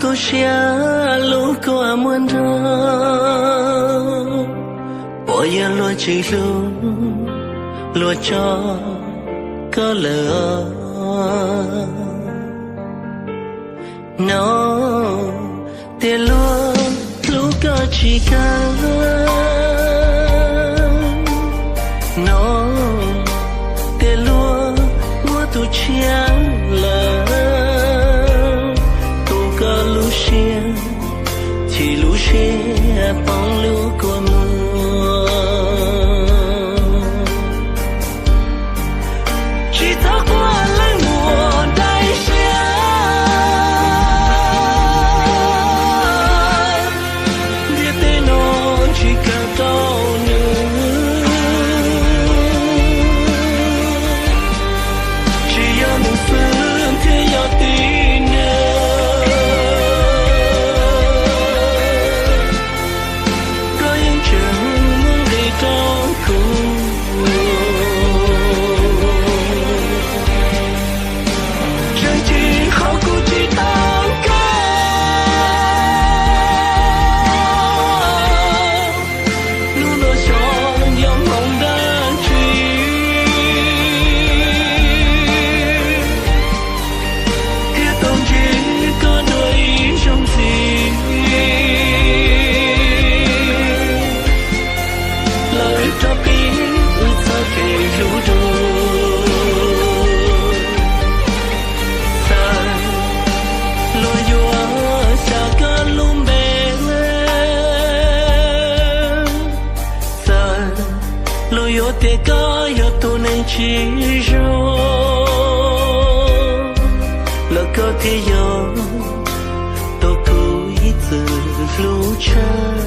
Tu siab lub kua muag nrog, puas yog luag tsis hlub, luag tso koj lawm os. Hnov tias luag hlub koj tsis kawg, hnov tias luag muaj tus tshiab lawm. Tu koj lub siab, chim lub siab poob lub kua muag. Tsis txhob quaj leej muam dai siab, ntiaj teb no tsis kawm rau nws. Tsis yog nws xwb thiaj yog tib neeg, koj yeej tseem muaj nqis rau kuv. Tseem ceeb qhov kuv tsis tau koj, hnub no xyov yog hmoov dab tsi thiaj tau ntsib koj dua ib zaug ntxiv. Los wb rov pib wb txoj kev hlub dua, xav luag yuav xyav koj lub npe, xav luag yuav tias koj yog tus neeg tsis zoo, los koj thiaj yog tus kuv ib txwm hlub tshaj.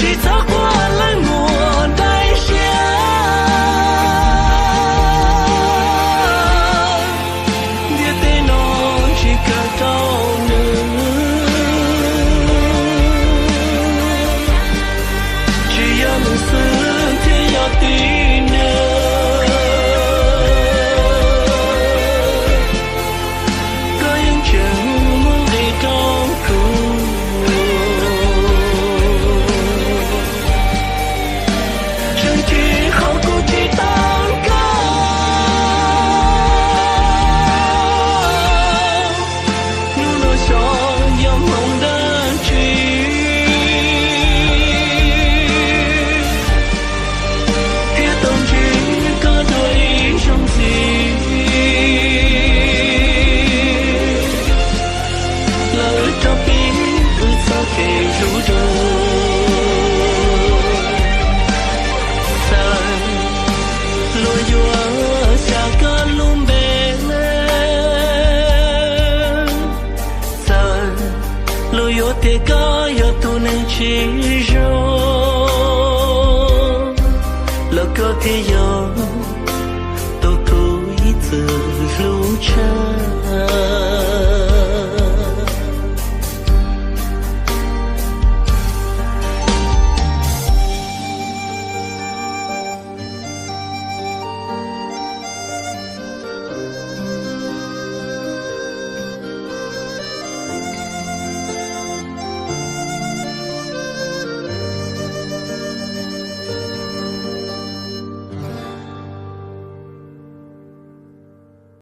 Tsis txhob quaj leej muam dai siab, ntiaj teb no tsis kawm rau nws. Tsis yog nws xwb thiaj yog tib neeg, koj yeej tseem muaj nqis rau kuv. Tseem ceeb qhov kuv tsis tau koj, hnub no xyov yog hmoov dab tsi thiaj tau ntsib koj dua ib zaug ntxiv. Los wb rov pib wb txoj kev hlub dua, xav luag yuav xyav koj lub npe, xav luag yuav tias koj yog tus neeg tsis zoo, los koj thiaj yog tus kuv ib txwm hlub tshaj.